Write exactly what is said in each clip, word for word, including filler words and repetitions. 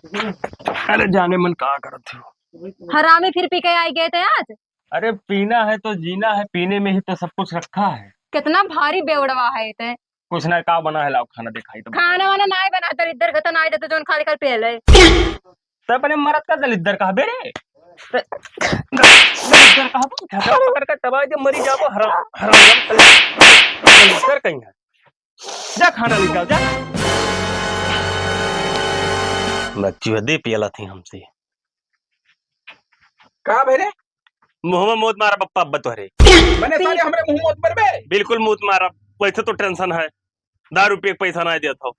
अरे जाने मन का करत हो। हरामी फिर पी के आई गए थे आज। अरे पीना है तो जीना है, पीने में ही तो सब कुछ रखा है। कितना भारी बेवड़वा है ते। कुछ ना, का बना है, लाओ खाना दिखाई तो। खाना वाना नाय बना, दलिद्दर का तो नाय देते, जोन खाली खाली पेल है। तो अपने मरद का दलिद्दर कहबे रे? तो दलिद्दर कहबो, झटका पकड़ के दबा दे, मरी जाबो, हराम, हराम, दलिद्दर कहीं है। जा खाना लेके आओ, जा। बच्ची दे पियला थी हमसे। का भे रे? मुँह में मूत मारा बप्पा, अब्बा तोहरे। मने साले हमरे मुँह मूत मरबे? बिल्कुल मूत मारा, वैसे तो tension है, दारू पिए के पैसा ना देत हो।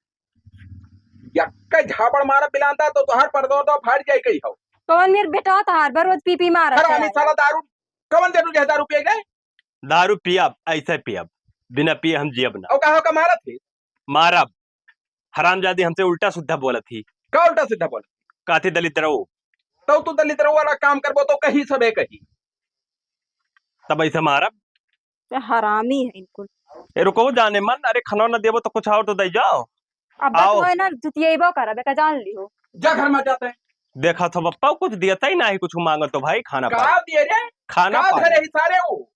यक्का झापड़ मारा बिलांदा तो तोहार परदो तो फाड़ जाई गई हो। कौन मेर बेटा तोहार बर रोज पी पी मारा हरामी है। साला दारू, कौन दे तुझे दारू पिए गए? दारू पियब, ऐसे पियब, बिना पिए हम जियब ना। और कहा का मारत है? मारब। हरामजादी हमसे उल्टा सीधा बोलत ही। का उल्टा सीधा बोलत? काथी दलित रहो। तो तू दलित रहो वाला काम करबो तो कही सबे कही। तब ऐसे मारब। ये हरामी है इनको। ए रुको जाने मन, अरे खाना ना देबो तो कुछ और तो दे जाओ। अब आओ। तो है ना जुतियेबो करबे का जान लिहो। जा घर में जाते हैं। देखा तो बप्पा कुछ दिया ही नहीं, कुछ मांगो तो भाई खाना का पानी। दिए रे? खाना का पानी। धरे ही सारे वो?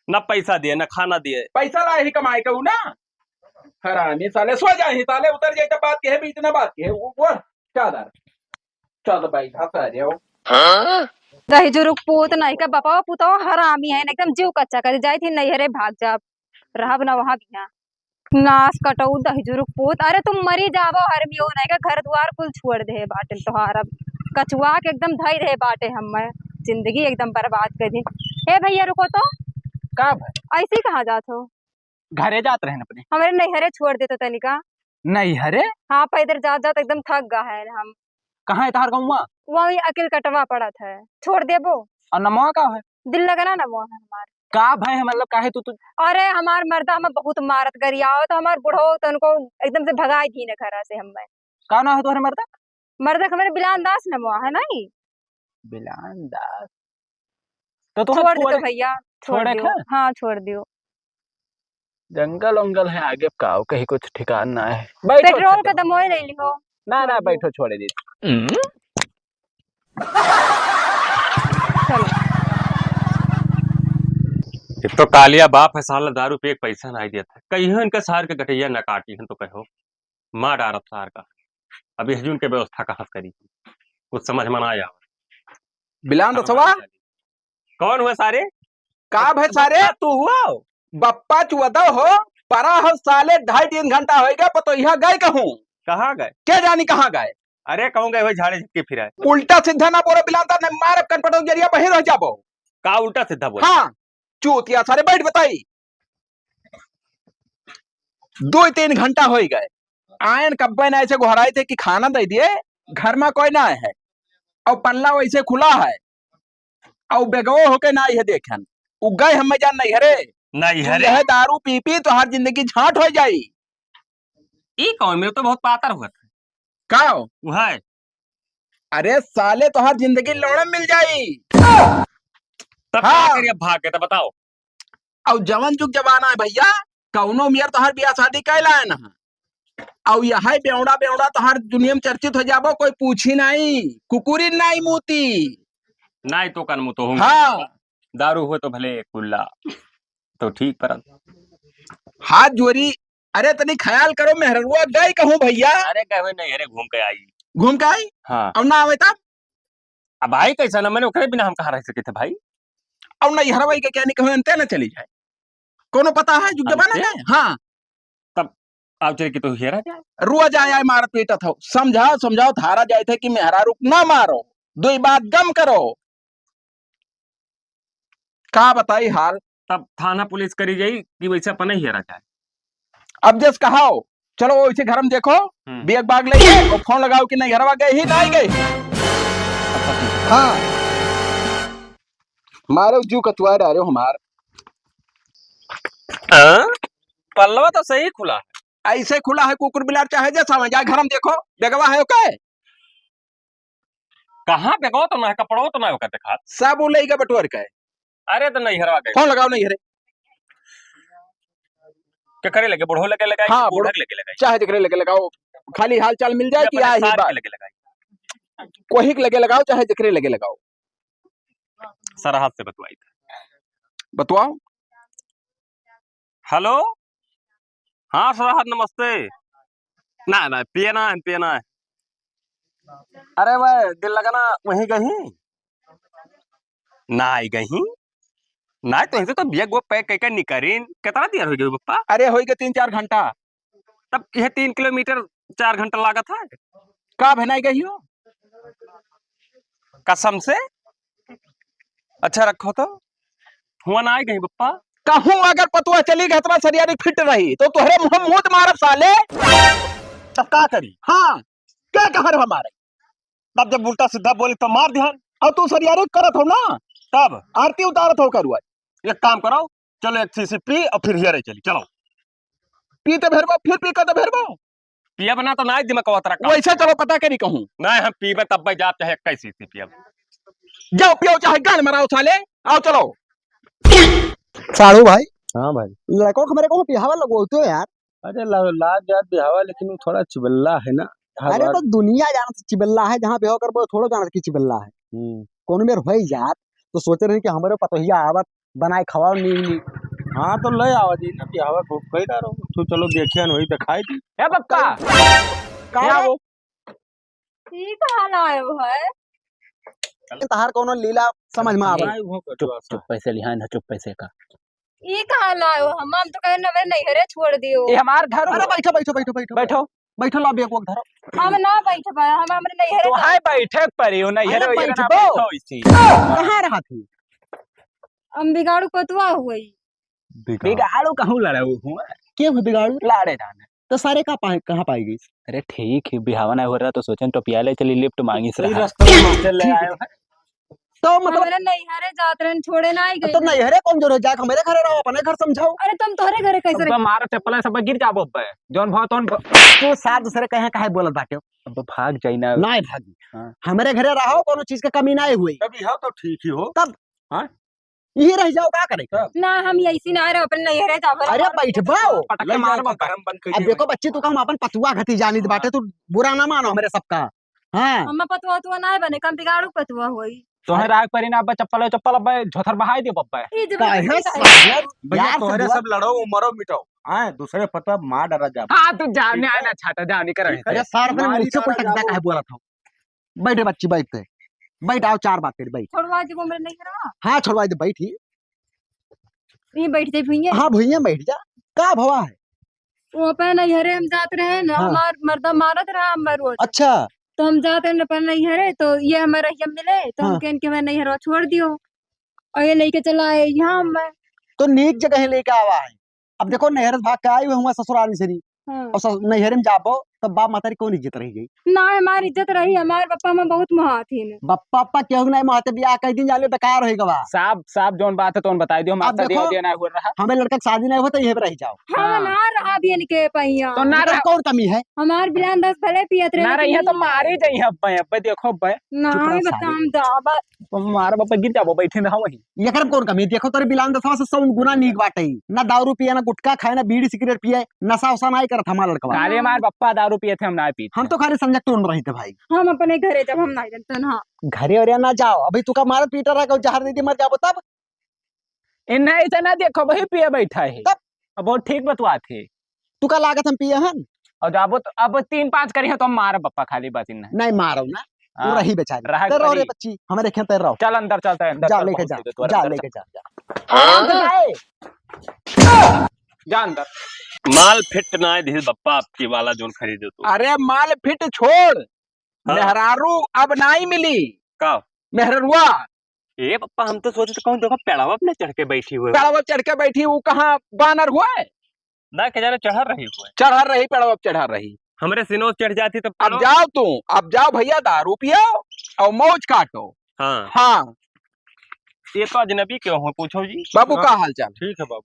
ना पैसा दिए, ना खाना दिए। पैसा लाए ही कमाए के उ ना। हरामी साले, सो जाए ही साले, उतर जाए तो बात के है, बीच ना बात के है, वो, वो, चादर, चादर भाई, घास आ रहे हो। दही जुरुक पूत नहीं का बपावा पुतवा हरामी है, एकदम जीव कच्चा कर जाए थी नैहरे भाग जा, रहब ना वहाँ भी। नास कटऊ दही जुरुक पूत, अरे तुम मरी जावो हरमियो नहीं का घर द्वार कुल छोड़ दे बाटे तोहार, अब कचुआ के एकदम धई दे बाटे, हम जिंदगी एकदम बर्बाद कर दी। ए भैया रुको तो। का भाई? ऐसे ही कहाँ जात हो? घरे जात रहन अपने। हमरे नैहरे छोड़ देते तनिका। नैहरे? हाँ, पैदल जात जात एकदम थक गा है हम। कहाँ है तहार गौवा? वही अकिल कटवा पड़त है, छोड़ देबो। और नमवा का है? दिल लगना नमवा है हमार। का भय है, मतलब काहे तू, तू अरे हमार मर्दा हमें बहुत मारत गरियावत, हमार बुढ़ो तो उनको एकदम से भगाए दीन है घरा से हमें। का ना है तुम्हारे मर्दा? मर्दा हमारे बिलान दास नमवा है नहीं। बिलान दास। तो तू छोड़ दे छोड़े, तो भैया, छोड़ छोड़े दियो। हाँ, छोड़ दियो। जंगल उंगल है आगे, काव कहीं कुछ ठिकान ना है। बैठो पेट्रोल का दमोए ले लिहो। ना, ना, छोड़ दियो। बैठो, छोड़े दे। चलो। एक तो कालिया बाप है साला, दारू पिए के पैसा ना दिया था, कहियो इनका सार के गटैया ना काटी हम तो कहो। मार डारब सार का। अब यह जून के व्यवस्था कहाँ से करी? कुछ समझ में ना आया। बिलान दसवा? कौन हुआ सारे? का भय सारे? तू हुआ? बप्पा चुअदव हो, परा हो साले, ढाई तीन घंटा होइगा, पतोहिया गए कहूँ? कहाँ गए? के जानी कहाँ गए? अरे कहूँ गए हुए झाड़े झुक्के फिराए। उल्टा सीधा ना बोलो बिलान दा, नहीं मारब कनपटो जरिया बहिर हो जाबो। का उल्टा सीधा बोले? हाँ, चूतिया सारे, बैठ बताई। दो तीन घंटा होइ गए, आयन कब्बे ना ऐसे गोहराए थे कि खाना दे दिए, घर में कोई ना है, और पल्ला वैसे खुला है, और बेगवो होके ना है देखन। उ गए हमें जान नहीं हरे। नहीं तू हरे। यह दारू पी पी तोहार जिंदगी झांट हो जाई। ई कौन? मेरे तो बहुत पातर हुआ था। का हो? वो है। अरे साले, तोहार जिंदगी लौड़े मिल जाई। तब का हाँ। करिए भाग के, तो बताओ। अब जवन जुग जमाना है भैया, कौनो मियर तोहार बियाह शादी कैला है ना। अब यह बेवड़ा बेवड़ा तोहार दुनिया में चर्चित हो जाबो, कोई पूछी नहीं, कुकुरी नहीं मूती। नहीं तो कन मुँह तो होंगे। हाँ। दारू हो तो भले कुल्ला, तो ठीक परत। हाथ जोरी, अरे तनी ख्याल करो, मेहररुआ गई कहूँ भैया। अरे गए हुए नहीं, अरे घूम के आई। घूम के आई? हाँ। अब ना आवे तब? अब आई कैसा ना, मैंने ओकरे बिना हम कहाँ रह सके थे भाई? अब नहीं हरवाई के क्या नहीं कहूँ, अंते ना चली जाए। कोनो पता है जुग जमाना अंते? है? हाँ। तब आओ चले कि तो हेरा जाए। रोज आया है मार पीटत हो, समझाओ, समझाओ, थारा जाए थे कि मेहरारू ना मारो, दो बात गम करो। का बताई हाल? तब थाना पुलिस करी जाई कि वैसे अपने ही हेरा जाए। अब जस कहाओ, चलो वैसे घर में देखो, हम्म। बैग बाग ले और फोन लगाओ कि नहीं घरवा गए ही, नहीं गए ही। अच्छा, ठीक है। हाँ, मारो जू कतुआ डारे हो हमार। हाँ? पल्लवा तो सही खुला है। ऐसे खुला है कुकुर बिलार चाहे जैसा में जाए, घर में देखो, बेगवा है ओके। कहाँ बेगवा तो ना है, कपड़वा तो ना है ओकर देखात। सब उ लइका बटोर के। अरे तो नहीं हरवा गए। फोन लगाओ नहीं हरे। के करे लगे, बुढ़ो लगे लगाई, हाँ, बूढ़ा बुढ़ो के लगे लगाई। चाहे जेकरे लगे लगाओ, खाली हाल चाल मिल जाए ये कि अपने आ ही सार बात। के लगे लगाई। कोही के लगे लगाओ, चाहे जेकरे लगे लगाओ। सरहद से बतवाई। बतवाओ। हेलो, हाँ सरहद, नमस्ते। ना, ना, पिए ना है, पिए ना है। अरे वह दिल लगाना वहीं गही? ना आई गही? ना, तो ऐसे तो बिया गो पैक कइके निकरीन। कितना देर होइ गई बप्पा? अरे होइ गए तीन चार घंटा। तब यह तीन किलोमीटर चार घंटा लागत है? का भे ना आई गही हो? कसम से? अच्छा रखो तो। हुआ ना आई गही बप्पा। कहूँ अगर पतुआ चली गई, हतवा सरियारी फिट रही, तो तोहरे मुँह मूत मारब साले। तब का करी? हाँ, क्या कह रहे हमारे? तब जब उल्टा सीधा बोली तो मार दिहन। और तू सरियारी करत हो ना, तब आरती उतारत हो करुआ। एक काम करो, चलो एक शीशी पी और फिर हियरे चली, चलो। पी तो भेरबो, फिर पी कर तो भेरबो। पियब ना तो ना दिमाग वतरा का। वैसे चलो पता करी कहूँ। नहीं, हम पीबे तब भाई जात चाहे इक्कीस शीशी पियब। जाओ पियो चाहे गान मराओ साले, आओ चलो। साढ़ू भाई। हाँ भाई। लड़कों को हमारे को पिहावा लगवाते हो यार। अरे ला-, लाग जात बिहावा, लेकिन वो थोड़ा चिबल्ला है ना। हर अरे बार तो दुनिया जानत चिबल्ला है, जहाँ बिहाव करबो थोड़ो जानत कि चिबल्ला है। हम्म। कौन मेर होई जात, तो सोच रहे कि हमारे पतोहिया आवत, बनाए खवाओ नीक नीक। हाँ, तो ले आवा जी ना, बिहावा को कही ना रहो। तू चलो देखिए न वही दिखाई दी। ए बप्पा, का क्या रे? वो? ई कहाँ लायो है? तहार कोनो लीला समझ में आवे। नहीं, वो चुप, कटुआ सा। चुप, पैसे लिहान है, चुप, पैसे का। ई कहाँ लायो? हम, हम तो कहे ना, मेरे नैहरे छोड़ दियो। ये हमार धरो। अरे बैठो, बैठो, बैठो, बैठो। बैठो। बैठो, ला बैग वैग धरो। हम ना बैठ पाए, हम हमरे नैहरे तो जाए। हाय बैठे परी हो, नैहरे अरे वैहरे ना बैठबो। बैठो इसी। कहाँ रहत ही? हम बिगाड़ू पतुआ हुई। बिगाड़ू। बिगाड़ू कहूँ लड़ाऊ हुआ? के हुआ बिगाड़ू? लाड़े जाने। तो सारे का पाए, कहाँ पाई गई? अरे ठीक है, बिहावा ना हो रहा तो सोचन टोपिया ले चली, लिफ्ट मांगी से ई रहा। रास्ता में से ले आए हैं। तो मतलब हमरे नैहरे जात रहन, छोड़े ना आई गई तो ना। नैहरे कौन जोर है? जाके हमारे घरे रहो, अपने घर समझाओ। अरे तुम तोहरे घरे कैसे अब रहे? मारा चप्पल सब गिर जाबो बे। जौन भाव तौन भ- तू सार दूसरे कहे काहे बोलत बाटे? अब भाग जाई ना। ना भागी। हाँ। हमारे घरे रहो, कोनो चीज के कमी ना हुई। तब यह तो ठीक ही हो। तब हाँ? यही रह जाओ, का करे? ना, हम ऐसी ना रहो, अपन नैहरे जाबो। अरे, बैठबो। पटक के ले मारबो। जाओ, गरम बंद कर अब दिया देखो भाई। बच्ची, तू का हम अपन पतुआ घती जानी हाँ। बाटे, तू बुरा ना मानो हमरे सबका। हाँ। हम पतुआ तुआ ना बने, कम बिगाड़ू पतुआ होई। तोहे राग परी ना, अब चप्पल, चप्पल अब झोथर बहाई दे बब्बे। ई जबरदस्ती काहे काहे? साले? भैया, यार, तोहरे सब सब लड़ो, मरो, मिटो। हाँ, दूसरे पतुआ मार डरा जा। हाँ, तू जाने ठीक है? आए ना छाटा, जाने कर। अरे, सार अपने मारी मुझसे कोई डरा टकदा जाओ। काहे बोलत हो? बैठे बच्ची, बैठते। बैठ, आओ, चार बात करी, बैठ। छोड़वा दे वो मेरे नहीं रहा। हाँ, छोड़वा दे, बैठ ही। ये बैठ जाए भुइयां। हाँ, भुइयां बैठ जा। का भवा है? वो अपन नैहरे हम जात रहे न, हाँ। हमार मर्दा मारत रहा हम रोज। अच्छा। तो हम जात रहे न अपन नैहरे, तो ये हमारे रहिया मिले, तो हम हाँ। कहन के हमारे नैहरवा छोड़ दियो। और ये लेके चला आए यहाँ मैं। तो नीक जगह लेके आवा है। अब देखो, नैहर भाग के आई हुई हुआ ससुराल से नहीं। हाँ। और सस-, नैहर में जाबो, तब बाप महतारी कौन इज्जत रही गई? ना, हमार इज्जत रही, हमार बप्पा में बहुत मोहात ही ने। बप्पा, बप्पा केहू नहीं मोहाते, बियाह कई दिन जाले बेकार होई गवा। साफ, साफ जौन बात है, तौन बताई दियो, अब हमार शादी देखो, वादी ना हो रहा। हमें लड़का के शादी नहीं होता, यहीं पे रह जाओ। हम हाँ। ना रहा भी इनके पहिया। तो ना मतलब रहा। कौन कमी है? हमार बिलान दस भले पियत रहे, ना लेकिन रही है तो नहीं मारी रहे। जाई अब्बे, अब्बे देखो अब्बे। ना, चुप रह बता, साले। हम जाबा। मार बापा गिर जाबो, बैठे रहो वहीं। एकरे में कौन कमी? देखो तोरे बिलान दसवा से सौ गुना नीक बाटे। ना दारू पिए, ना गुटखा खाए, ना बीड़ी सिगरेट पिए, नशा उशा नाई करत हमार लड़कवा। काले मार बप्पा दारू पिए थे, हम ना पीते। हम तो खाली संजय टोन रही थे भाई। हम अपने घरे जब हम नाई जानते ना। घरे वरे ना जाओ, अभी तू का मारत पीटा रहा, जहर दे दे मर जाबो तब। ए, नहीं, इसे ना देखो, वही पिए बैठा है। तब? अब वो ठीक बतवा थे। तू का लागत हम पिए हन? और जाबो तो अब तीन पाँच करी है तो हम मारब बप्पा खाली बस इन्हें। नहीं मारो ना, वो हाँ, रही बेचारी। रहा ते रहो रे करी। बच्ची, हमारे खेत रहो। चल अंदर चलते हैं, अंदर जा चल लेके पहुंच जा, गए, तू जा अंदर लेके चल। जा, जा। आराम से जाए। जा अंदर। माल फिट ना है दिल बप्पा आपकी वाला जोन खरीदे तो। अरे माल फिट छोड़, हाँ। मेहरारू अब नाई मिली। का? मेहररुआ। ए पप्पा, हम तो सोचे तो कहूँ देखो पेड़वा पे चढ़ के बैठी हुई। पेड़वा पे चढ़ के बैठी, वो कहाँ बानर हुआ है? ना के जाने चढ़ा रही हुई। चढ़ा रही, पेड़वा पे चढ़ा रही। हमरे सिनोस चढ़ जाती तब अब करो। जाओ तू, अब जाओ भैया, दारू पियो और मौज काटो। हाँ। हाँ। ये तो अजनबी क्यों हो, पूछो जी। बाबू, हाँ। का हाल चाल? ठीक है बाबू।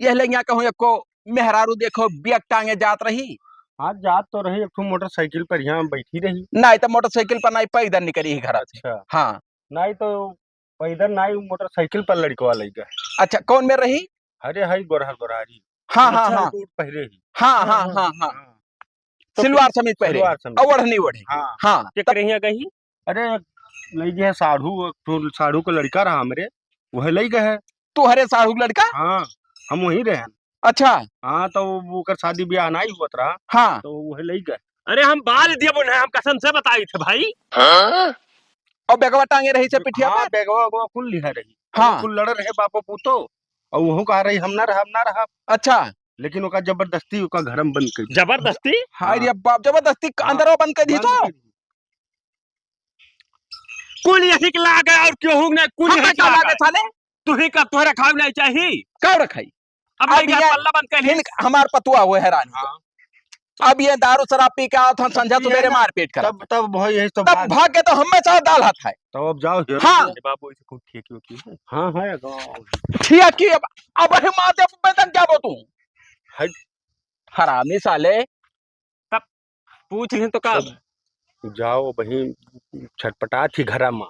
यह ले यहाँ कहूँ एको मेहरारू देखो, बियक टांगे जात रही। हाँ, जात तो रही, एक ठो मोटरसाइकिल पर यहाँ बैठी रही। नहीं तो मोटरसाइकिल पर नहीं, पैदल निकली ही घर से। अच्छा। हाँ। नहीं तो पैदल नहीं, मोटरसाइकिल पर लड़कवा लइका। अच्छा, कौन में रही? अरे, हाई गोरहर गोरहारी। हाँ, हाँ, अच्छा, हाँ। सूट पहरे ही। हाँ, हाँ, हाँ, हाँ। हाँ। तो सिलवार समीज पहरे। सिलवार समीज। और ओढ़नी ओढ़े। हाँ। हाँ। के तो करिया गई? अरे, लइ गए साढ़ू, एक ठो साढ़ू का लड़का रहा हमरे, वह लइ गए है। तोहरे साढ़ू का लड़का? हाँ, हम वहीं रहे हैं। अच्छा। हाँ, तो वो, ओकर शादी ब्याह नाहीं हुआ रहा। हाँ। तो वह लइ गए। अरे, हम बाल दिए बुन है, हम कसम से बताई थे भाई। हाँ? और बेगवा टांगे रही से पिठिया हाँ, पे? बेगवा, बेगवा कुल लिहा रही। हाँ। कुल लड़ रहे बापो पूतो, और वहू कहा रही, "हम ना रहब, हम ना रहब।" अच्छा। लेकिन ओका जबरदस्ती ओका घर में बंद कर दिया। जबरदस्ती? हाय रे हाँ। बाप, जबरदस्ती हाँ, अंदर बंद कर दी बंद तो? कर दी। कुल यही के लागे और केहू ना, कुल हम यही के का लागे। लागे साले? तू ही का तोहरा खाऊ नहीं चाही? का रखाई? अब अब नहीं ये पल्ला बंद कर ली। हिन हमार पतुआ हुए हैरान। हाँ। अब ये दारू शराब पी के आवत हैं, संझा ये सुबेरे ना, मारपीट करत तब, हैं। तब भाई यही सब तब बात। भाग के तो हमें चाहे दाल हाथ है। तब अब जाओ, जरूर हाँ। जाओ। बाबू, ऐसे कौन ठेकी होती है? हाँ, है, गाँव। ठेकी अब, अब हम आते पे तक जाबो तू। हट। हरामी साले। तब पूछ लिहिन तो का? तब जाओ, वहीं छटपटात ही घरा मा।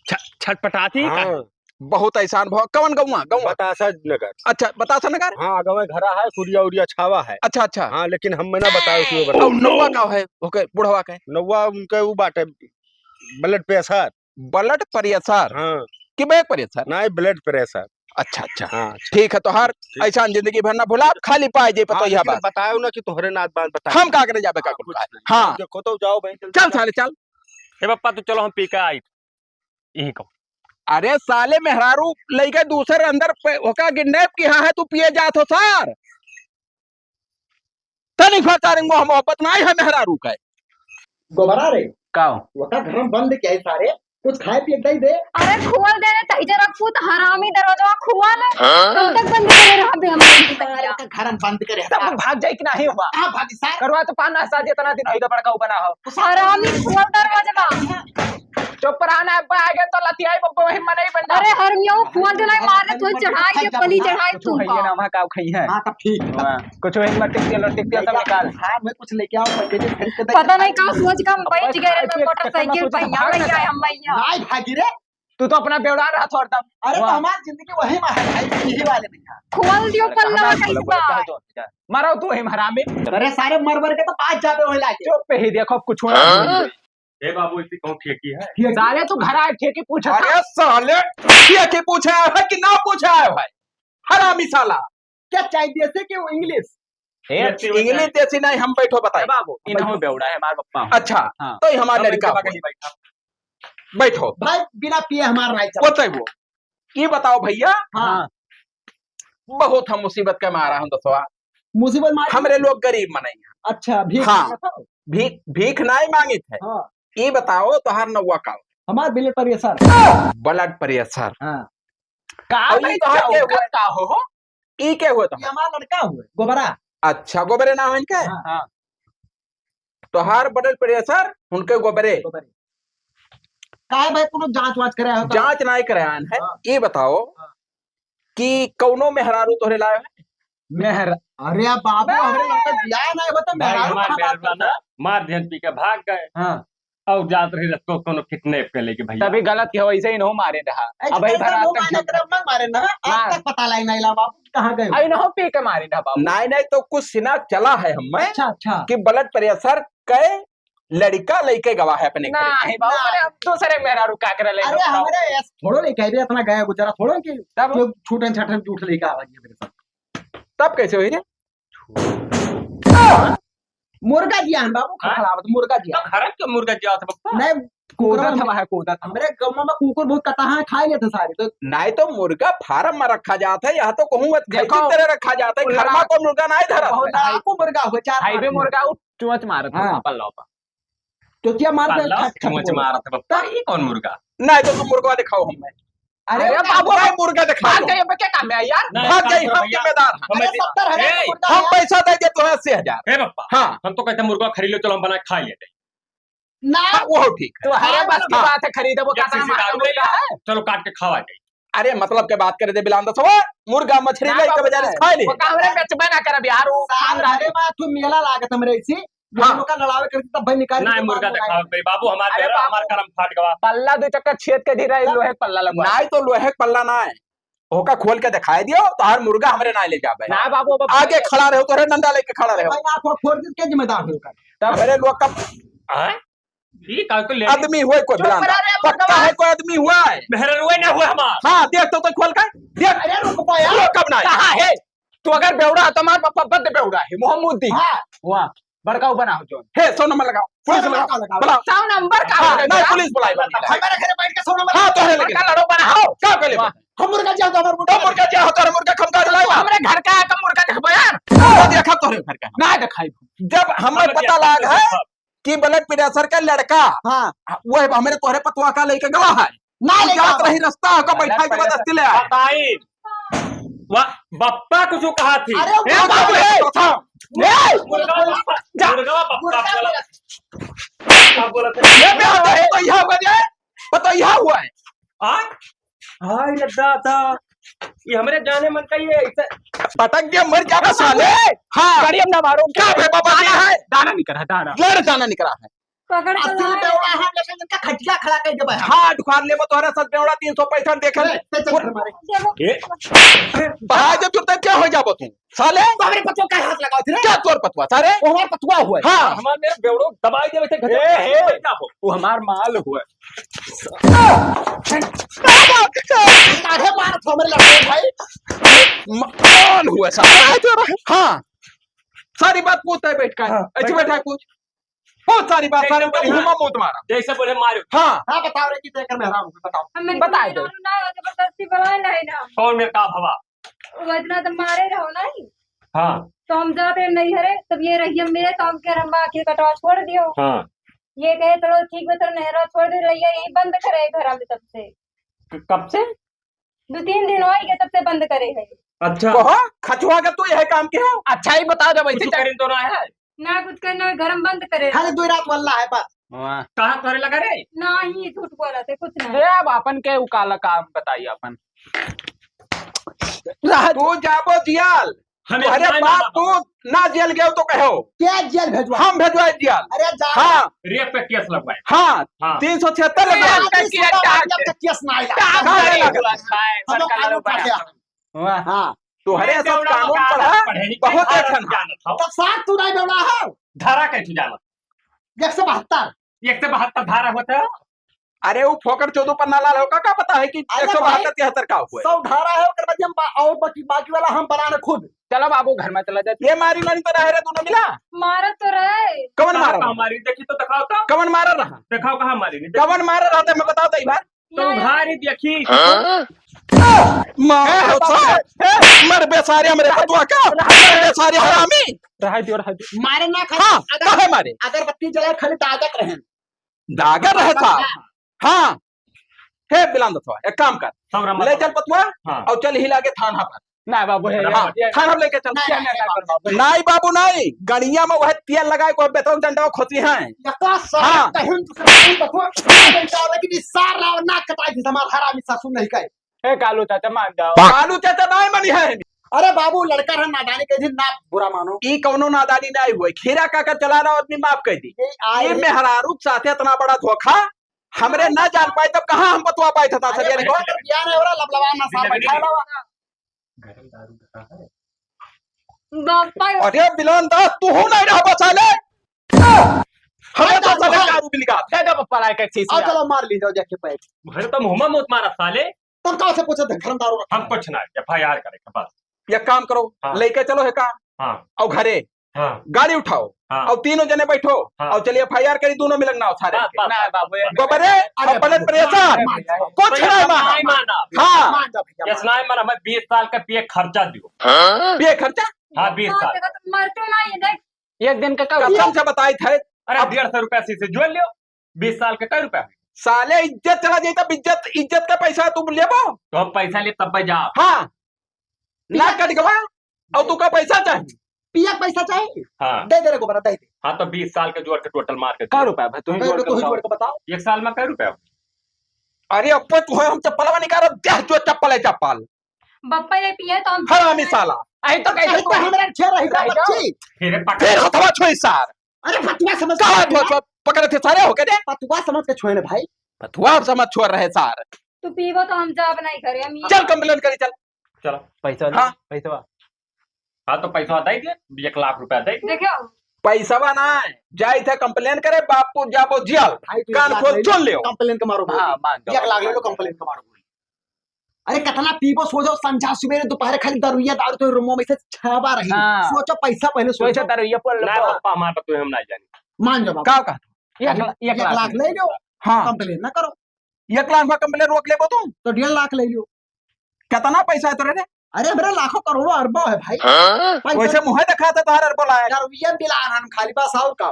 छ-, छटपटात ही का? हाँ। बहुत एहसान भवा। कवन गौवा? गौवा? बतासा नगर। अच्छा, बतासा नगर? हाँ, गौवा घरा है, कुरिया उरिया छावा है। अच्छा, अच्छा। हाँ, लेकिन हम ना बताओ कि वो बताओ। और नौवा का है? ओके, बुढ़वा का है? नौवा उनके वो बाटे, blood pressure। Blood pressure? हाँ। कि back pressure? नहीं, blood pressure। अच्छा, अच्छा। हाँ, अच्छा। ठीक है, तोहार ठीक। एहसान जिंदगी भर ना भुलाब, खाली पाए जे पता हाँ, यह लेकिन बात। बताओ ना कि तोहरे नात बात बताओ। हम का करे जाबे का हाँ, कुल कुछ बात? नहीं। हाँ। देखो तो जाओ भाई, जल्दी चल जाओ। साले, चल। ए पप्पा, तू चलो, हम पी के आई। यही कहो। अरे साले, मेहरारू लइके दूसरे अंदर पे, ओका kidnap किहा है, तू पिए जात हो सार। तनिक भर तारे मोह मोहब्बत नाहीं है मेहरारू का। गोबरा रे। का हो? ओका घर में बंद क्या है सारे? कुछ खाए पिए के दे दे। अरे खोल दे रे, तही जरा पूत हरामी दरवाजा खोल। हाँ? कब तक बंद करे रहबे हम लोग की सारे तनिया? ओका घर में बंद करे तब रहबे। भाग जाए कि नाहीं हुआ? कहाँ भागी सार? करवा तो पाना साज इतना दिन होई तो बड़का बना हो। हरामी खोल दरवाजा। चुप रहा ना, अब आगे तो लतियाई बब्बो वही मनई बन जा। अरे हरमिया, वो खोल देना, मार दे, तू चढ़ाई दे, बलि चढ़ाई कुछ तू होइए ना, का। वहाँ का खाई है? हाँ, तब ठीक है। हाँ, कुछ वही मट्टी तेल, मट्टी तेल सब लेके निकाल। हाँ, मैं कुछ लेके आऊँ, मैं तेरे घर के पता नहीं कहाँ सोच के हम बैठ गए रे, मैं मोटरसाइकिल पे, यहाँ भाग ना। भैया, हम भैया। नहीं भागी रे। तू तो अपना बेवड़ा रहा था हरदम। अरे, तो वाह। हमार जिंदगी वही में है भाई, यही वाले में है। खोल दियो अरे, पल्ला, कहाँ कैसे खोला, बा? बोला, कहाँ तो? मारो तू वही हरामी। अरे, सारे मर मर के तो पाँच जाबे वही लागे। चुप पे ही देखो, कुछ होना हाँ? नहीं। ए बाबू, इसी कहूँ ठेकी है? ठेकी? साले तू घर आए ठेकी पूछा था? अरे साले, ठेकी पूछा है कि ना पूछा है भाई? हरामी साला। क्या चाहिए देसी कि English? ए, देसी होता English है। देसी नहीं, हम बैठो बताए। ए बाबू, इन्हों बैठो। बेवड़ा है, हमार पप्पा हो। अच्छा, हाँ। तो ये हमार हम लड़का इनके हो। बगल में बैठा। बैठो। भाई, बिना पिए हमार नहीं चलता। बताइए वो। ये बताओ भैया, हाँ। बहुत हम मुसीबत का मारा हम दसवा। मुसीबत मारी? हमरे लोग गरीब मनई हैं। अच्छा, भीख हाँ। मांगत हो? भीख, भीख नाहीं मांगित है। हाँ। ये बताओ, तोहार नौवा का हो? हमार blood pressure। Blood pressure। हाँ। का और ये भाई तोहार का के हुआ? का हो, हो? ई के हुए तो? ये हमार लड़का हुए, गोबरा। अच्छा, गोबरे नाम है इनके? हाँ। हाँ। तोहार blood pressure, उनके गोबरे। गोबरे। काहे भाई, कोनो जांच वांच करे हो का? जांच नाहीं करे आन है। हाँ। ये बताओ हाँ। कि कौनो मेहरारू तोहरे लाए है? मेहर-, अरे बाबू, बस। हमरे लड़का बियाह नाहीं होता, भाई, मेहरारू हमार कहाँ बात मेहरारू करता? ना, मार दिहन पी के भाग गए। हाँ। और जात रही रस्को कोनो kidnap कर लेके भैया। तभी गलत के हो, ऐसे ही इन्हों मारे रहा। ए, अब भाई कैसे भरा इन्हों तक मारे, झूठ। तेरा मन मारे ना, आज मार। तक पता लाई नहीं ला बाबू, कहाँ गए हो? आ, इन्हों पी के मारे रहा बाबू। नहीं, नहीं, तो कुछ सीना चला है हमें अच्छा, अच्छा। कि blood pressure के लड़का लेके गवा है अपने घर। नहीं बाबू, ना। मैंने अब दूसरे मेहरारू का करे ले अरे, जाता हूँ। हमरे ऐस-, थोड़ो लेके आए रे, इतना गया गुजरा थोड़ो कि तब? जो छूटन छाटन झूठ लेके आवा जी मेरे साथ। तब कैसे हुई रे? मुर्गा दिया है बाबू, हाँ? खराब तो मुर्गा दिया। तो खराब क्यों मुर्गा दिया था बप्पा? नहीं, कुकरा कूदत में, हवा है, कूदत। हमरे गाँव में कुकुर बहुत कटाहा है, खाए लेते सारे। तो नहीं तो मुर्गा farm में रखा जाता है, यहाँ तो कहूँ देखो, खैती तरह रखा जाता है, घर में कोई मुर्गा नहीं धरा बहुत है। लड़ाकू मुर्गा हो, चार highway पाँच मुर्गा, वो चोंच मारत हाँ। है, पल्ला पर। तो क्या मार दे, पल्ला खट, खट चोंच बोल। मारत है, बप्पा, ये कौन मुर्गा? नहीं तो तुम मुर्गा दिखाओ हमें। अरे अरे बाबू, बाबू, भाई मुर्गा दिखा भाग दो। गए, अब क्या काम है यार? नहीं, भाग जाइए, हम जिम्मेदार हैं। अरे, सत्तर हजार ए, का मुर्गा हम है। पैसा दे दे तो अस्सी हजार। ए बप्पा, हाँ। हम तो कहते मुर्गा खरीद लो, चलो हम बना के खा लेते। ना। हाँ, वो ठीक है। तो अरे बस की हाँ। बात है, खरीदे वो जब कहता किसी हमारा दारू मुर्गा नहीं है। चलो काट के खावा जाए। अरे मतलब के बात करे दे बिलांदा सवा, मुर्गा मछली ना लेके बाबू, बाजार से खा ले। वो का हमरे बेचबे ना करब यार, वो साल खानदान भरे में तू मेला लागत हमरे इसी, हाँ। दोनों का लड़ावे करती तब भाई निकाल नहीं, के मुर्गा बाबू दिखाओ भाई, बाबू, हमारे अरे घर, बाबू। हमारे कर्म फाट गवा। पल्ला दो चक्कर छेद के धीरे हाँ। लोहे के पल्ला लगवा। नहीं तो लोहे के पल्ला ना है, ओका खोल के दिखाई दियो, तो हर मुर्गा हमरे ना ले जाबे। ना बाबू, अब आगे खड़ा रहो, तोहरे डंडा लेके खड़ा रहो। भाई, आप फोड़ दे, के जिम्मेदार हो कर? तब अरे लोग का हाँ? ई का को ले? आदमी हुए कोई चुप बिलांदा। रह रे, पक्का मुर्गवा। है कोई आदमी हुए? मेहररुए ना हुए हमार। हाँ, देख तो, तो खोल कर। देख। अरे रुक बा यार। रुक अब ना। कहाँ है? तू अगर बेवड़ा है तो हमार पापा बद बेवड़ा है, मोहम्मदी। हाँ। वाह, बड़का बना हो जो। हे, सौ नंबर लगाओ, पुलिस सौ नंबर लगाओ, लगाओ। बुलाओ। सौ नंबर का हाँ, लगाओ? नहीं, पुलिस बुलाओ, बुलाओ। हमारे घरे बैठ के सौ नंबर हाँ, तो है लेकिन। बड़का लड़ो बना हो। का कहले? वाह। हम मुर्गा जिया तो हमारे तो मुर्गा जिया हो, तो हमारे मुर्गा खमका तो लाओ। हमरे घर का है, तो मुर्गा देखबो यार। मुर्गा देखा तो है घर का। ना दिखाई। जब हमें हमें पता देखा लाग तो है, देखा। कि blood pressure का लड़का, हाँ। वो है हमरे तोहरे पतवा का लेके गवा है। ना तू लेके जात आवा। रही रास्ता, ओका blood बैठाई के बाद pressure। अस्ती ले आए। बताई। वाह, बप्पा कुछ कहा थी। अरे, ए, वो बाबू, बाबू, ए, ए, तो था। ए, मुर्गा बप्पा, जा। मुर्गा बप्पा मुर्गा बोला। बप्पा। बप्पा बोला था। ये क्या होता है? तो यहाँ हुआ है। पता यहाँ हुआ है। आ? हाय रे दादा, ये हमरे जाने मन का ये ऐसे पटक दिया, मर जाबे साले। हाँ। गाड़ी हम ना मारो। का बे बाबा दाना, है? दाना निकरा है, दाना। लड़ दाना निकरा है। पकड़ के अस्सी लाए। रुपया वाला हम लेके इनका खटिया खड़ा कर देबे। हाँ, दुकान लेबो तोहरा साथ बेवड़ा तीन सौ पैसा देखे। ए, ते चल घर मारे। ये बहाय जब तुरते क्या हो जाबो तू? साले? तो हमरे पतवा का हाथ लगाओ थे रे। क्या तोर पतवा, सारे? वो हमार पतवा हुआ है। हाँ। हमार मेरे बेवड़ो दबाई दे वैसे घर ए, ए। जाबो। वो हमार माल हुआ है। काहे मारत हो हमरे लड़के भाई? म-, कौन हुआ साहब? हाँ, सारी बात पूछता है बैठ कर। हाँ, ऐसे बैठा। बैठा है कुछ। बहुत सारी बात, सारे ऊपर जैसे हुमा मौत मारा। जैसे बोले मारो। हाँ। हाँ, बताओ रे, कि देख कर मैं हराम हूँ, बताओ। हम मेरे बताए को दो। ना, जबरदस्ती बुलाए नहीं ना। कौन मेरे का भवा? वो इतना तो मारे रहो नहीं। हाँ। तो हम जाते हैं नैहरे, तब ये रहिया मेरे काम के हम आखिर कटवा छोड़ दियो। हाँ। ये कहे, "चलो ठीक है, चलो नैहरा छोड़ दे, रहिया यही बंद करे घर में तब से।" क-, कब से? दो तीन दिन हो गए, तब से बंद करे है। अच्छा। कहो, खचुआ का तू यह काम के हो? अच्छा ही बताओ, जब ऐसे कुछ चल- करें तो ना है। ना कुछ करना है, घर में बंद करे। खाली दो रात वाला है बस। वाह। कहाँ करे लगा रे? ना ही झूठ बोला थे, कुछ नहीं। ए, अब अपन के उकाला काम बताइए अपन। तू जाबो जियाल। हमें तोहरे इतना बाप ना तू ना जेल गयो तो कहो। क्या जेल भेजवा? हम भेजवाए जियाल। अरे जा। हाँ। रेप का केस लगवाए। हाँ। हाँ। तीन सौ छिहत्तर ए, लगवाए। आपका केस ना आइला। का हाँ, नहीं लगा? हम लोग कानून पढ़े हैं। वाह। हाँ। तोहरे सब कानून पढ़ा, पढ़े नहीं, बहुत अच्छा ना। जानत हो। तब सार तू नहीं बेवड़ा हो। धारा कैसे जानत? एक सौ बहत्तर। एक सौ बहत्तर धारा होता है। अरे, वो फोकट चोदो पर ना लाल होगा, का पता है कि अरे एक सौ बहत्तर भाई, तिहत्तर का हुआ है? सौ धारा है, ओकर बाद हम बा-, और बाकी, बाकी वाला हम बनाने खुद। चलो बाबू, घर में चला जाते। ये मारी मारी तो रहे रे, दोनों मिला। मारा तो रहे। कवन मारा कहाँ रहा? मारी? देखी तो दिखाओ तो। कवन मारा रहा? दिखाओ कहाँ मारी? नहीं देखी। कवन मारा रहा था, मैं बताओ तो एक बार। तो ये उघारी देखी। हाँ? मार ए, दो बाप रे। सारे। ए, मर बे सारे, हमरे पतवा का। मर बे सारे हरामी। रहा दियो, रहा दियो। मारे ना खाली हाँ, अगर-, काहे मारे? अगरबत्ती जलाए खाली दागत रहे। दागत रहे था। हाँ। हे बिलान दतवा, एक काम कर। सब रमा ले चल पतवा हाँ। और चल हिला के थाना पर। ना बाबू, हे, रमा हाँ, ये, ये, थाना पर लेके चल। नहीं, नहीं, नहीं, बाबू। नहीं बाबू, नहीं। गड़िया में वह तेल लगाए को बेतौक डंडा खोती हैं। यका सारा हाँ। कहीं दूसरा नहीं बतवा, डंडा, लेकिन इस सार राव नाक कटाई थी, हमार हरामी सासू नहीं कहे। हे कालू चाचा, मान जाओ। कालू चाचा नहीं मनी है। अरे बाबू, लड़का रहा नादानी के दिन ना बुरा मानो। ई कौनो नादानी नहीं हुए। खीरा काकर चला रहा आदमी माफ कर दी। ये आए ये हैं। मेहरारू के साथे इतना बड़ा धोखा, हमरे ना जान पाए तब कहाँ हम बतवा पाए था अरे सरिया भैया, को? तो ज्ञान है, ओरा लबलबा ना साहब, बैठा लवा। बापा। अरे बिलान दास, तू हो नहीं रहा बचा ले। हमें तो अरे सदा भाई। दारू भी निकाल। दे दे पप्पा लाए के शीशी आओ यार। चलो मार ली जाओ जाके पैक। भरे तो मुँह में मत मारा साले। तुम कहाँ से पूछे थे धर्मदारू का? हम कुछ ना, एफ आई आर करेंगे बस। एक काम करो, हाँ। लेके चलो है का? हाँ। और घरे हाँ। गाड़ी उठाओ हाँ। और तीनों जने बैठो हाँ। और चलिए एफ आई आर करी, दोनों मिलन ना उठा रहे। बस, बस, ना बस, बाबू, बस, ये बस। गोबरे अरे और ब्लड प्रेशर, मार, मार। कुछ पैसा नहीं माना। नहीं माना। हाँ। मान जा भैया, यस, मान। नहीं माना, मैं बीस साल का पिए खर्चा दियो। हाँ? पिए खर्चा? हाँ, बीस साल। मरते ना ये देख। एक दिन का का कसम से बताई थे। अरे, अब डेढ़ सौ रुपया से, से जोड़ लियो, बीस साल का कै रुपया हुई? साले, इज्जत चला जाई तब इज्जत, इज्जत का पैसा तू लेबो? तो हम पैसा ले तब जा। हाँ, ना कट गवा, और तू का पैसा चाही? पिया के पैसा चाही? हाँ। दे दे रे गोबरा, दे दे। हाँ, तो बीस साल के जोड़ के टोटल मार के का रुपया भाई, तू ही दे जोड़ दे, के तू ही बताओ। जोड़ के बताओ। एक साल में कै रुपया? अरे अप्पा, तू है, हम चप्पलवा निकाल, देख जो चप्पल है, चप्पल। बप्पा ये पिए तो हम हरामी साला। आई तो कैसे तो हमरा खेल रही था, बच्ची। फिर पकड़। फिर हथवा छोई सार। अरे फतुआ समझ कहाँ के तो, तो पकड़े थे सारे होके दे। फतुआ समझ के छोए ने भाई। फतुआ समझ छोड़ रहे सार। तू पीबो तो हम जाब नहीं करे, हम ये चल कंप्लेन करी, चल। चलो। पैसा हाँ। पैसा। हाँ, तो पैसा दे दे, एक लाख रुपया दे दे। देखो, पैसवा ना है, जाइत है complain करे, बापू जाबो जेल। भाई, तू कान एक लाख खोल ले लो, सुन लियो। Complain के मारो गोली। हाँ, मान जाओ। एक लाख ले लो, complain के मारो गोली। अरे, कितना पीबो, सो जाओ, संझा सुबेरे दोपहर खाली दरुइया दारू तो रूमो में से छावा रही। हाँ। सोचो, पैसा पहिले तो ऐसे सोचो। दरुइया पर ना, लगो। पापा, हमारे तो हम ना जानी। मान जाओ बाबा। का कहा? एक ला-, एक एक लाख लाख ले। ले लो। हाँ। Complain ना करो। एक लाख में complain रोक लेबो तू? तो डेढ़ लाख ले लो। कितना पैसा है तोरे रे? अरे, हमरे लाखों करोड़ों अरबों है भाई। हाँ? पैसा वैसे मुँहे दिखाता तोहर अरबों लायक। दरुइया बिलान हम खाली, बस और का?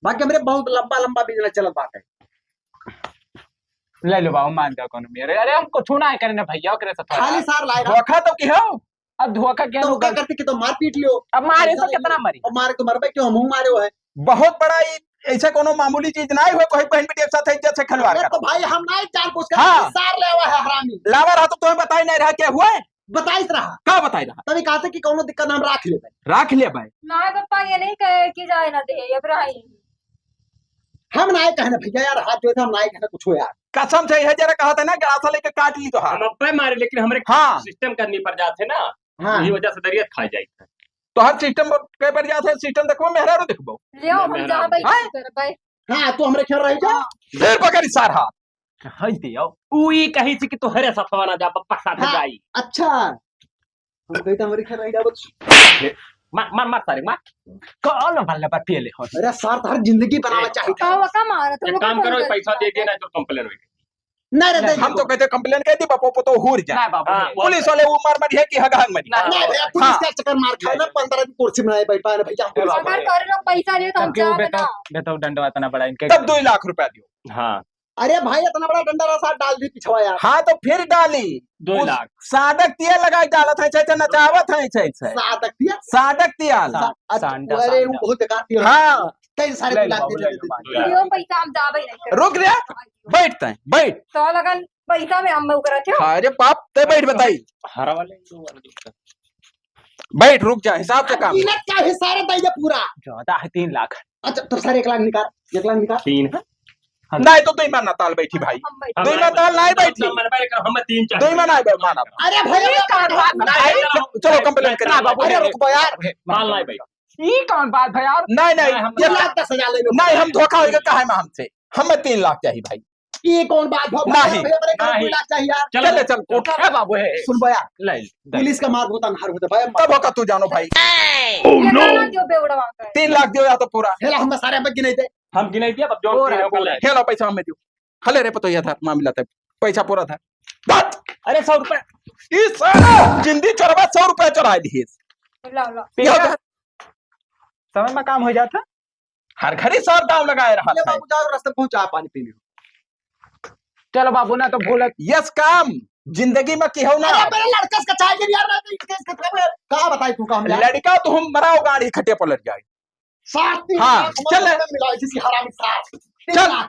बाकी हमरे बहुत लंबा लंबा business चलत बाटे। ले लो बाबू, मान जाओ कोनो मेरे। अरे हम कुछ ना करे ना भैया, ओकरे से थोड़ा। खाली सार लाए रहा। धोखा तो की हो? अब धोखा क्या तो होगा? ओका करते कि तो मार पीट लियो। अब मारे तो कितना मरी? अब मारे तो मरबे क्यों, हमहू मारे हो है। बहुत बड़ा ई, ऐसे कोनो मामूली चीज ना हो, कोई बहन बेटी के साथ इज्जत से खिलवाड़ अरे कर। तो भाई हम ना जान पूछ कर हाँ। सार ले आवा है हरामी। लावा रहा तो तुम्हें बताई नहीं रहा क्या हुआ है? बताइत रहा। का बताई रहा? तभी कहते कि कौनो दिक्कत ना हम राख लेबै। राख लेबै। ना पप्पा, ये नहीं कहे कि जाए ना दे, अब रही। हम नाय कहने भैया यार, हाथ जोड़े थे, हम नाय कहने कुछ हो यार। कसम से यह जरा कहा था ना, गड़ासा लेके काट ली तो हाँ। हम अब्बे मारे, लेकिन हमरे हाँ। System करनी पड़ जाते ना, हाँ। यही वजह से दरियत खा जाए। तो हर system के पर जाते, system देखबो, मेहरारू देखबो। लियो, हम मेहरारू। जहाँ बैठ हाँ? कर बैठ। हाँ, तू हमरे खेल रही जा। हाँ। फिर पकड़ी सार हाथ। हंस दियो। ऊ ई कही थी कि तोहरे साथवा ना जा, पप्पा साथ हाँ, जाई। अच्छा। हम कही तो हमरे खेल रही जा, बस। मार, मार, मार सारे, मार। कॉल भल्ले पर पिए ले हो। अरे सार, तो हर जिंदगी बनावा चाहिए। का, का मारत हो? एक काम करो, पैसा दे दिया, ना तो complain होई। नहीं रे, नहीं, दे हम दो। तो कहते complain कर दी, बापू, तो हुर जा। ना बाबू, हाँ, नहीं। पुलिस वाले वो मार मारी है कि हग हग मारी। ना, नहीं भैया, पुलिस हाँ। का चक्कर मार खाए ना, पंद्रह दिन कुर्सी में नहीं बैठ पाए ना भैया, हम पुलिस अगर वाले। करे लोग पैसा दिए तो हम तब क्यों जाबे बेटा, ना। बेटा, दंडवा इतना बड़ा इनके। तब दो लाख रुपया दियो। हाँ। अरे भाई, इतना बड़ा डंडा रहा, साथ डाल दी पिछवा यार। हाँ, तो फिर डाली। दो लाख। सादक तिया लगाई डालत है, चाहे नचावत है, चाहे। सादक तिया? सादक तिया। सा-, अच्छा, सांडा, अरे, सांडा। वो बहुत बेकार तिया। हाँ। कई सारे ले लो, लाख बाबू, दे ले दे लो, दे। बाबू। दियो पैसा, हम जाबे नहीं करते। रुक रे, बैठ तैं, बैठ। तो लगन पैसा में हम ओकरा क्यों? हाँ, अरे बाप, ते बैठ बताई। हरा वाले दो वाले दिक्कत। बैठ, रुक जा, हिसाब से काम। मिनट का हिसाब है, दे दे पूरा। ज्यादा है, तीन लाख। अच्छा, तो सारे एक लाख निकाल, एक लाख निकाल। तीन है? नहीं तो दुई माना ताल बैठी भाई। हम बैठ- दुई माना ताल नहीं बैठी। हम बैठ कर हम तीन चार। दुई माना नहीं बैठ माना। अरे भाई, ये कौन बात भाई? चलो, चलो, complain करें। ना बाबू, अरे रुक बा यार। ताल नहीं बैठ। ई कौन बात है यार? नहीं, नहीं, नहीं, हम ये दस हजार ले लो। नहीं, हम धोखा होइगा, काहे में हमसे? हमें तीन लाख चाहिए भाई। ई कौन बात भा-, नहीं। भैया, मेरे घर नहीं। दो लाख चाहिए यार। चल, चल, चल, उठ। ए बाबू, हे। सुन बा यार, ले, ले। पुलिस का मार बहुत अनहार होता भाई। तब होगा तू जानो भाई। Oh, ये no। ना दियो बेवड़वा का। तीन लाख दियो या तो पूरा। हेला, हम सारे अब गिनाई दे। हम गिनाई दिया, अब जो और तीन है, होगा पूरा। ले। हेला, पैसा हमें दियो। हले रे पतो, ये था मामला था, पैसा पूरा था। बस। अरे, सौ रुपया। ई सारा जिंदी चोरवा सौ रुपया चोरा दिए। ला, ला। ठीक है। समय में काम हो जाता। हर घड़ी सार दाव लगाए रहा ये था। बाबू जाओ, रास्ते में पहुंचा पानी पी लियो। चलो बाबू, ना तो भूलत। यस काम, जिंदगी में केहू ना। अरे मेरे लड़का से चाय के यार, मैं तो इसके, इसके, इसके, कहाँ बताई तू काम यार? लड़का तो हम मराओ गाड़ी खटिया पलट जाए। सार तीन हाँ, लाख चल। हमारे मिला, इसी हरामी सार। तीन चल। लाख।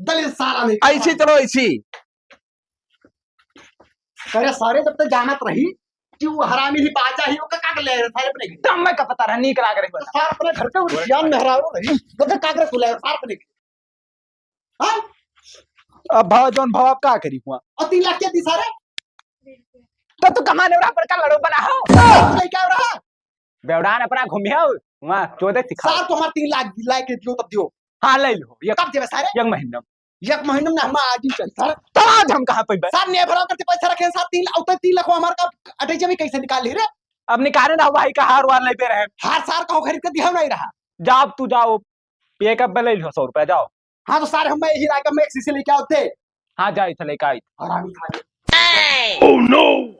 दलिल सारा नहीं। ऐसी चलो, ऐसी। अरे सारे जब तक जानत रही कि वो हरामी ही बाजा ही, वो का, का ले रहे सारे अपने घर। तब मैं का पता रहा, नीक लाग रही बता। सार अपने घर के उद्यान में हरामी रही, तो का, का करे सुलाए सार अपने घर। हाँ? अब भाव जौन भाव आप का करी हुआ? और तीन लाख के दी सारे? तो तू कमाने वाला बड़का लड़ो बना हो। तो ले क्या हो रहा? बेवड़ान अपना घूमियो, वहाँ चौदह सिखा। सार तो हमारे तीन लाख लाए के दियो तब दियो। हाँ, ले लो। ये कब देवे सारे? एक महीना। एक महीना में हम आज ही चल सार। तो आज हम कहाँ पे बे? सार ने भरा करते पैसा रखे सार, तीन लाख, उतने तीन लाख हमारे का अटैच में कैसे निकाल ली रे? अब निकाले ना, भाई का हार वार लेते रहे। हार सार का खरीद के दिया नहीं रहा। जाओ तू जाओ, पिए का बे ले लो सौ रुपया, जाओ। हाँ, तो सारे हम मैं यही रायगढ़ में एक शीशे लेके आओ थे। हाँ, जाए थे लेके आई। हरामी खा गए। Oh no!